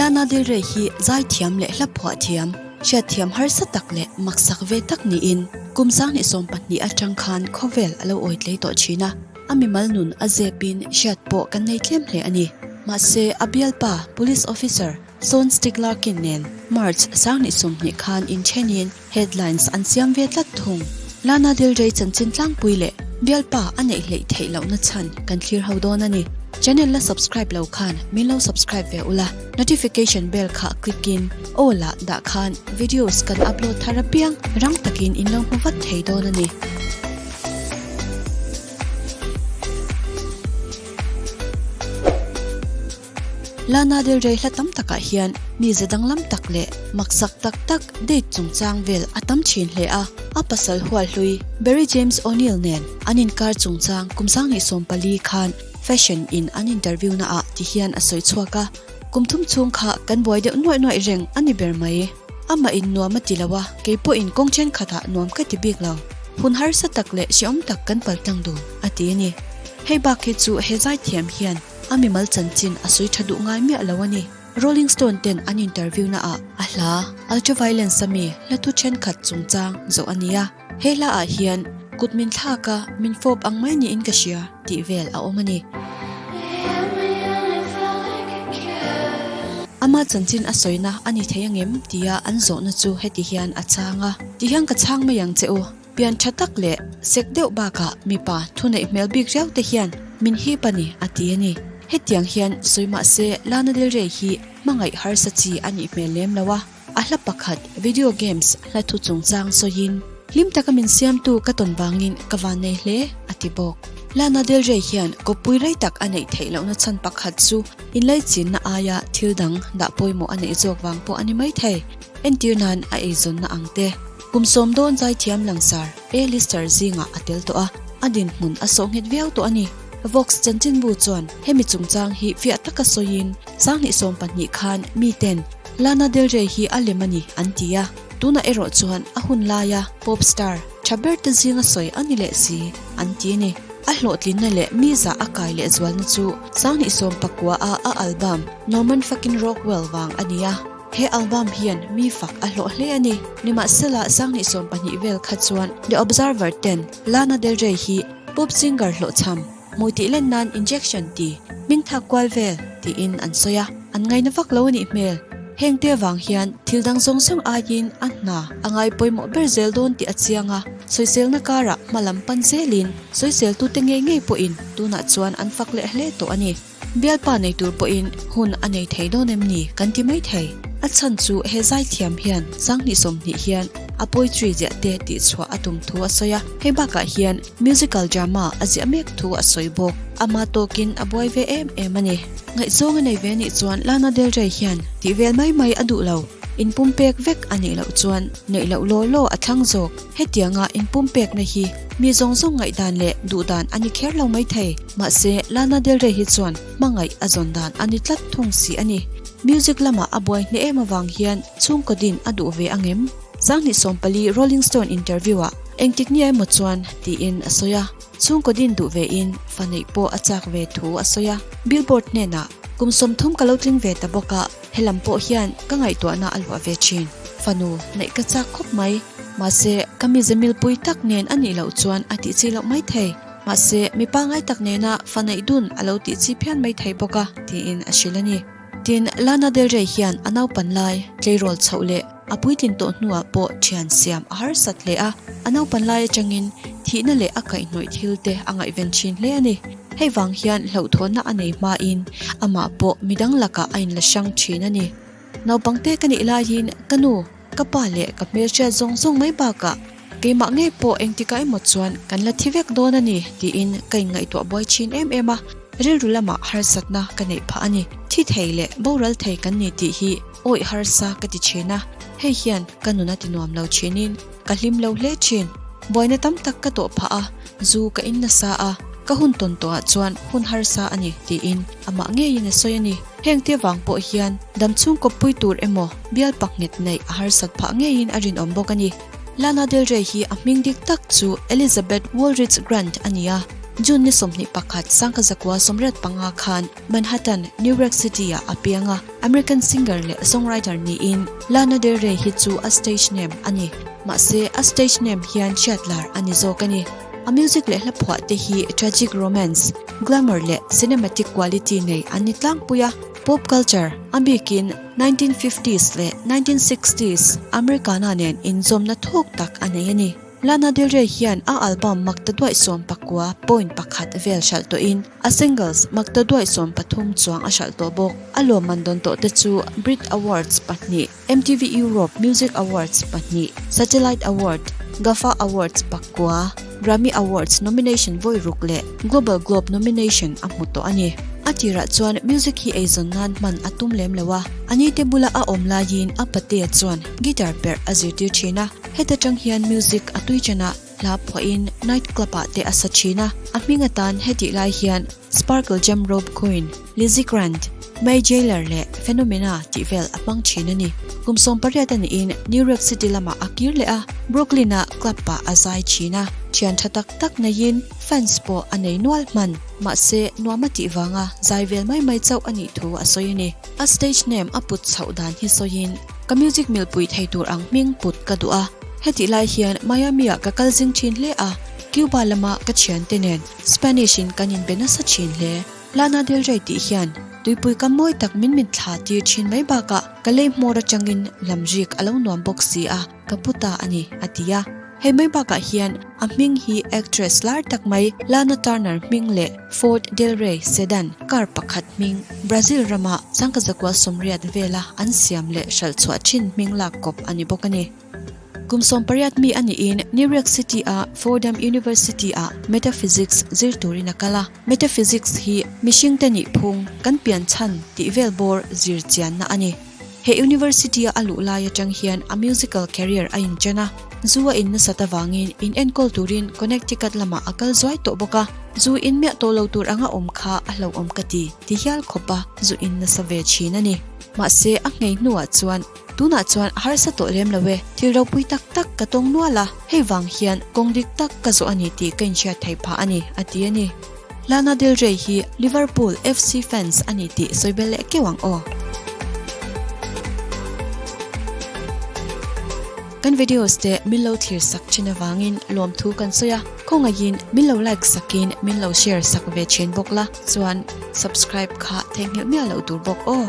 Lana Del Rey hi zaithiam leh hla phuah thiam, hriatthiam harsa tak leh maksak ve tak niin kum 2012 atang khan khawvel a lo awi tlei tawh thin a, a mimal nun a zepin hriat pawh kan nei tlem hle a ni. Mahse, a bialpa police officer Sean Stieg Larkin nen March 2020 khan inthenin Headlines an siam ve tlat thung. Lana Del Rey chanchin tlangpui leh bialpa a neih hleih theih lohna chhan kan thlir ho dawn a ni. Channel la subscribe lo khan min lo subscribe ve ula, notification bell kha click in all ah dah khan videos kan upload thar apiang rang takin in lo hmu vat thei dawn a ni. Lana Del Rey hla tam takah hian mize danglam tak leh maksak tak tak date chungchang vel a tam thin hle a. A pasal hual hlui Barry James O'Neill nen an inkar chungchang kum 2014 khan Fashion in an interview na ah ti hian a sawi chhuak a, Kum thum chhung kha kan buai deuh nuaih nuaih reng a ni ber mai. Amah in nuam a ti lo a, kei pawhin kawng thenkhatah nuam ka ti bik lo. Hun harsa tak leh hrehawm tak kan paltlang dun, a ti a ni. Hei bak hi chu he zaithiam hian A mimal chanchin a sawi tha duh ngai miah lo a ni. Rolling Stone ten an interview na ah a hla Ultraviolence a mi hla thu thenkhat chungchang zawh a ni a. He hla ah hian kut min thlak a, min fawp ang mai niin ka hria tih vel a awm a ni. Ama chanchin a sawina a ni thei angem tia an zawhna chu heti hian a chhang a, Ti hian ka chhang mai ang che u. Pian tha tak leh sek deuh bakah mipa thuneih hmel bik riau te hian min hip a ni, a ti a ni. Hetiang hian sawi mah se Lana Del Rey hi hmangaih harsa chi a nih hmel lem lo a, a hla pakhat video games hla thu chungchang sawiin hlim taka min siamtu ka tawn vangin ka vannei hle, a ti bawk. Lana Del Rey hian kawppui rei tak a neih theih lohna chhan pakhat chu inlaichinna aia thil dang dah pawimawh a neih zawk vang pawh a ni maithei. Entir nan a eizawnna ang te. Kum 10 dawn zaithiam langsar A-lister zingah a tel tawh a, a dinhmun a sawh nghet viau tawh a ni. Vox chanchinbu chuan hemi chungchang hi fiah taka sawiin 2012 khan miten Lana Del Rey hi a lem a ni an ti a, tunah erawh chuan a hun laia pop star tha ber te zinga sawi a ni leh si an ti a ni. A hlawhtlinna leh mi zah a kai leh zualna chu 2019 a a album Norman Fucking Rockwell vang a ni a. He album hian mi fak a hlawh hle a ni. Nimahsela, 2012 vel kha chuan The Observer ten Lana Del Rey hi pop singer hlawhchham, hmui tih len nan injection ti, hming thak kual vel tiin an sawi a, an ngaina vak lo a nih hmel. Heng te vang hian thil dang zawng zawng aiin a hna a ngai pawimawh ber zel dawn tih a chiang a, sawiselna karah hma lam pan zelin sawiseltute ngei ngei pawhin tunah chuan an fak leh hle tawh a ni. Bialpa nei tur pawhin hun a nei thei dawn em ni kan ti mai thei. A chhan chu he zaithiam hian 2020 hian a poetry ziah te tihchhuah a tum thu a sawi a, hei bakah hian musical drama a ziah mek thu a sawi bawk. Ama tawkin a buai ve em em a ni. Ngaihzawng a nei ve nih chuan Lana Del Rey hian tih vel mai mai a duh lo. Inpumpek vek a nih loh chuan neih loh law law a thlang zawk. Hetianga inpumpekna hi mi zawng zawng ngaihdan leh duhdan a ni kher lo mai thei. Mahse, Lana Del Rey hi chuan hmangaih a zawn dan a ni tlat thung si a ni. Music lamah a buai hneh em avang hian chhungkaw din a duh ve angem? 2014 Rolling Stone interview-ah engtik nia emaw chuan tiin a sawi a. Chhungkaw din duh ve in fa neih pawh a chak ve thu a sawi a. Billboard hnenah, Kum 30 ka lo tling ve ta bawk a, helam pawh hian ka ngaihtuahna a luah ve thin. Fanu neih ka chak khawp mai. Mahse, ka mize milpui tak nen a nih loh chuan a tih chi loh mai thei. Mahse, mi pangngai tak nena fa neih dun a lo tih chi phian mai thei bawk a, tiin a hrilh a ni. Tin, Lana Del Rey hian a naupan lai tleirawl chhoh leh a puitlin tawh hnuah pawh thian siam a harsat hle a. A naupan lai atangin thihna leh a kaihhnawih thil te a ngaihven thin hle a ni. Hei vang hian hlauhthawnna a nei hmain amah pawh midang lakah a inla hrang thin a ni. Naupangte ka nih laiin ka nu, ka pa leh ka hmelhriat zawng zawng mai bakah keimah ngei pawh engtikah emaw chuan kan la thi vek dawn a ni tiin ka inngaihtuah buai thin em em a, rilru lamah harsatna ka neih phah a ni. Thi thei leh boral thei kan ni tih hi awih harsa ka ti thin a, hei hian ka nun a ti nuam lo thinin ka hlim lo hle thin. Buaina tam tak ka tawh phah a, zu ka in nasa a, ka hun tawn tawhah chuan hun harsa a ni tiin amah ngeiin a sawi a ni. Heng te vang pawh hian damchhung kawppui tur emaw bial paknghet neih a harsat phah ngeiin a rinawm bawk a ni. Lana Del Rey hi a hming dik tak chu Elizabeth Woolridge Grant a ni a. June ni 21 1985 khan Manhattan, New York City-ah a piang a, American singer leh songwriter niin Lana Del Rey hi chu a stage name a ni. Mahse, a stage name hian hriat lar a ni zawk a ni. A music leh hla phuah te hi tragic romance, glamour leh cinematic quality nei an ni tlangpui a. Pop culture, a bikin 1950s leh 1960s Americana nen inzawmna thuk tak a nei a ni. Lana Del Rey hian a album makta duaih 19 point pakhat vel hralh tawhin a singles makta duaih 13 chuang a hralh tawh bawk. A lawmman dawn tawh te chu Brit Awards pahnih, MTV Europe Music Awards pahnih, Satellite Award, GAFA Awards pakua, Grammy Awards nomination vawi ruk leh Global Globe nomination a hmu tawh a ni. A tirah chuan music hi eizawn nan hman a tum lem lo a, a nite bula a awm laiin a patea chuan guitar perh a zirtir thin a. Heta tang hian music a tui chen a, hla phuahin night club ah te a sa thin a, a hming atan hetih lai hian Sparkle Jam Rope Queen, Lizzy Grant, May Jailer leh Phenomena tih vel a hmang thin a ni. Kum 18 a niin New York City lamah a kir leh a, Brooklyn ah club ah a zai thin a, thian tha tak tak neiin fans pawh a nei nual hman. Mahse, nuam a tih vanga zai vel mai mai chauh a nih thu a sawi a ni. A stage name a put chhoh dan hi sawiin, Ka music milpui thei tur ang hming put ka duh a. Hetih lai hian Miami ah ka kal zing thin hle a, Cuba lama ka thiante nen Spanish in kan inbe nasa thin hle. Lana Del Rey tih hian tuipui kam mawi tak min min thla tir thin mai bakah ka lei hmawr atangin lam rik a lo nuam bawk si a, ka pu ta a ni, a ti a. Hei mai bakah hian a hming hi actress lar tak mai Lana Turner hming leh Ford Del Rey sedan car pakhat hming Brazil rama changkazakua 80 vela an siam leh hralh chhuah thin hming lak kawp a ni bawk a ni. Kum 18 mi a niin New York City-a Fordham University-ah Metaphysics zir turin a kal a. Metaphysics hi mihringte nih phung kan pian chhan tih vel bawr zir chianna a ni. He University-a a luh lai atang hian a musical career a inchen a, zu a in nasat avangin in enkawl turin Connecticut lamah a kal zuai tawh bawk a, zu in miah tawh lo tur anga awm kha a hlauhawm ka ti, ti hial khawp a zu in nasa ve thin a ni. Mahse, a nghei hnuah chuan, Tunah chuan a harsa tawh lem lo e, thil ropui tak tak ka tawng nual a, hei vang hian kawng dik tak ka zawh a ni tih ka inhriat theih phah a ni, a ti a ni. Lana Del Rey hi Liverpool FC fans a ni tih sawi bel leh keuh ang aw. Kan videos te min lo thlir sak thin avangin lawmthu kan sawi a, khawngaihin min lo like sakin min lo share sak ve thin bawk la, chuan subscribe kha theihnghilh miah loh tur bawk aw.